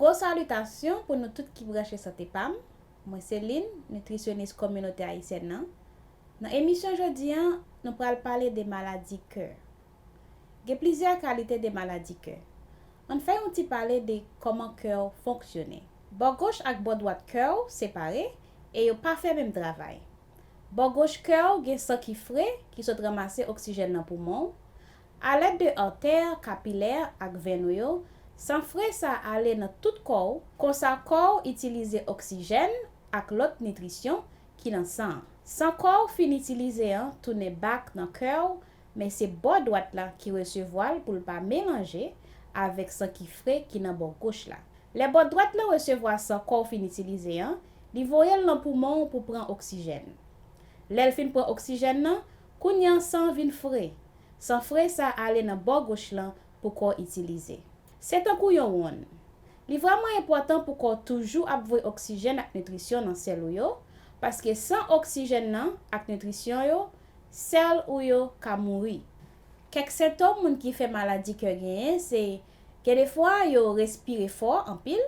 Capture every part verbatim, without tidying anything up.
Gwo salitasyon pou nou tout ki branche Sante Pam. Mwen se Lynn, nitrisyonis kominote ayisyèn nan. Nan emisyon jodi an, nou pral pale de maladi kè. Gen plizyè kalite de maladi kè. Ann fè yon ti pale de kòman kè w fonksyone. Bò goch ak bò dwat kè w separe e yo pa fè menm travay. Bò goch kè w gen san ki fre ki sot ranmase oksijèn nan poumon w. Alèd de artè, kapilè ak venn ou yo, san fre sa ale nan tout kò w, konsa kò w itilize oksijèn ak lòt nitrisyon ki nan san an. San kò w fin itilize an tounen back nan kè w, men se bò dwat la ki resevwa l pou l pa melanje avèk san ki fre ki nan bò goch la. Lè bò dwat lan resevwa san kò w fin itilize an, li voye l nan poumon w pou pran oksijèn. Lè l fin pran oksijèn nan, kounye an san an vin fre. San fre sa ale nan bò goch lan pou kò w itilize. Se tankou yon wonn. Li vrèman enpòtan pou kò w toujou ap voye oksijèn ak nitrisyon nan sèl ou yo, paske san oksijèn nan ak nitrisyon yo, sèl ou yo ka mouri. Kèk sentòm moun ki fè maladi kè genyen se, gen defwa yo respire fò anpil,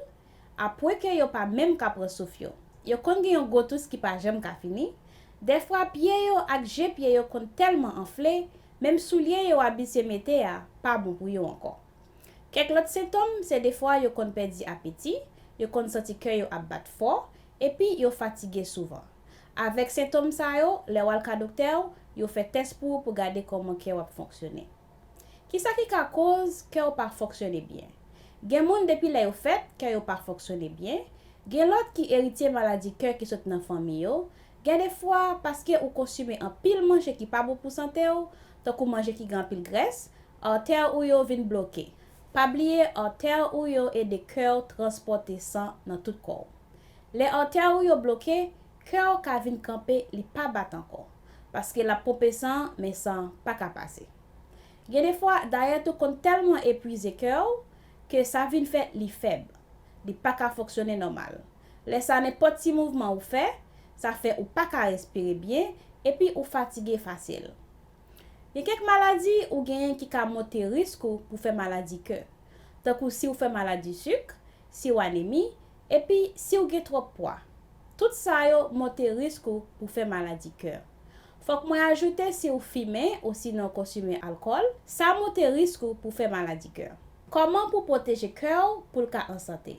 apre ke yo pa menm ka pran souf yo. Yo konn gen yon gwo tous ki pa janm ka fini. Defwa pye yo ak je pye yo konn tèlman anfle, menm soulye yo abitye mete a pa bon pou yo ankò. Kèk lòt sentòm se defwa yo konn pèdi apeti, yo konn santi kè yo ap bat fò, epi yo fatige souvan. Avèk sentòm sa yo, lè w al ka doktè w, yo fè tès pou ou pou gade kòman kè w ap fonksyone. Kisa ki ka koz kè w pa fonksyone byen? Gen moun depi lè yo fèt, kè yo pa fonksyone byen. Gen lòt ki eritye maladi kè ki sot nan fanmi yo. Gen defwa, paske ou konsime anpil manje ki pa bon pou sante w, tankou manje ki gen anpil grès, artè ou yo vin bloke. Pa bliye, artè ou yo ede kè w transpòte san nan tout kò w. Lè artè ou yo bloke, kè w ka vin kanpe, li pa bat ankò, paske l ap ponpe san an, men san an pa ka pase. Gen defwa, dayèt ou konn tèlman epwize kè w ke sa vin fè li fèb. Li pa ka fonksyone nòmal. Lè sa, nenpòt ti mouvman ou fè, sa fè ou pa ka respire byen, epi ou fatige fasil. Gen kèk maladi ou genyen ki ka monte risk ou pou fè maladi kè, tankou si w fè maladi sik, si w anemi, epi si w gen twòp pwa. Tout sa yo monte risk ou pou fè maladi kè. Fòk mwen ajoute si w fimen osinon konsime alkòl, sa monte risk ou pou fè maladi kè. Kòman pou pwoteje kè w pou l ka an sante?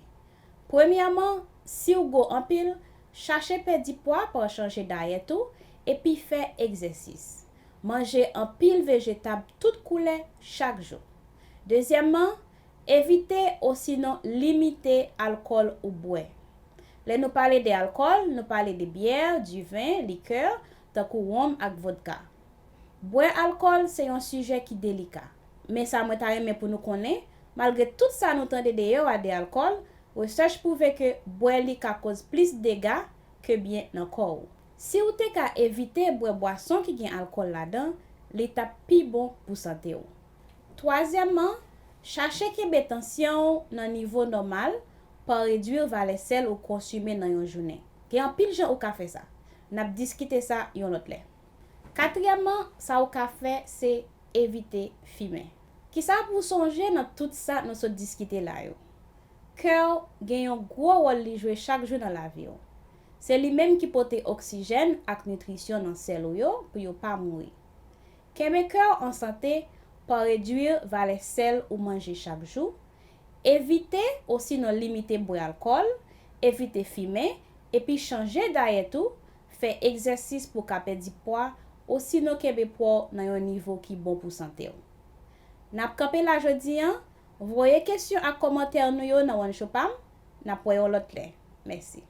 Premyèman, si w gwo anpil, chache pèdi pwa pa chanje dayèt ou epi fè egzèsis. Manje anpil vejetab tout koulè chak jou. Dezyèmman, evite osinon limite alkòl ou bwè. Lè nou pale de alkòl, nou pale de byè, diven, likè, tankou wonm ak vodka. Bwè alkòl se yon sijè ki delika. Men sa mwen ta renmen pou nou konnen, malgre tout sa nou tande deyò a de alkòl, rechèch pwouve ke bwè li ka koz plis dega ke byen nan kò w. Si w te ka evite bwè bwason ki gen alkòl ladan, li t ap pi bon pou sante w. Twazyèmman, chache kenbe tansyon w nan nivo nòmal pa redwi valè sèl ou konsime nan yon jounen. Gen anpil jan ou ka fè sa. N ap diskite sa yon lòt lè. Katriyèmman, sa w ka fè se evite fimen. Kisa pou w sonje nan tout sa nou sot diskite la yo? Kè w gen yon gwo wòl li jwe chak jou nan lavi w. Se li menm ki pote oksijèn ak nitrisyon nan sèl ou yo pou yo pa mouri. Kenbe kè w an sante pa redwi valè sèl ou manje chak jou, evite osinon limite bwè alkòl, evite fimen, epi chanje dayèt ou, fè egzèsis pou w ka pèdi pwa, osinon kenbe pwa w nan yon nivo ki bon pou sante w. N ap kanpe la jodi an, voye kesyon ak kòmantè nou yo nan One Show pa m, n ap wè yon lòt lè. Mèsi.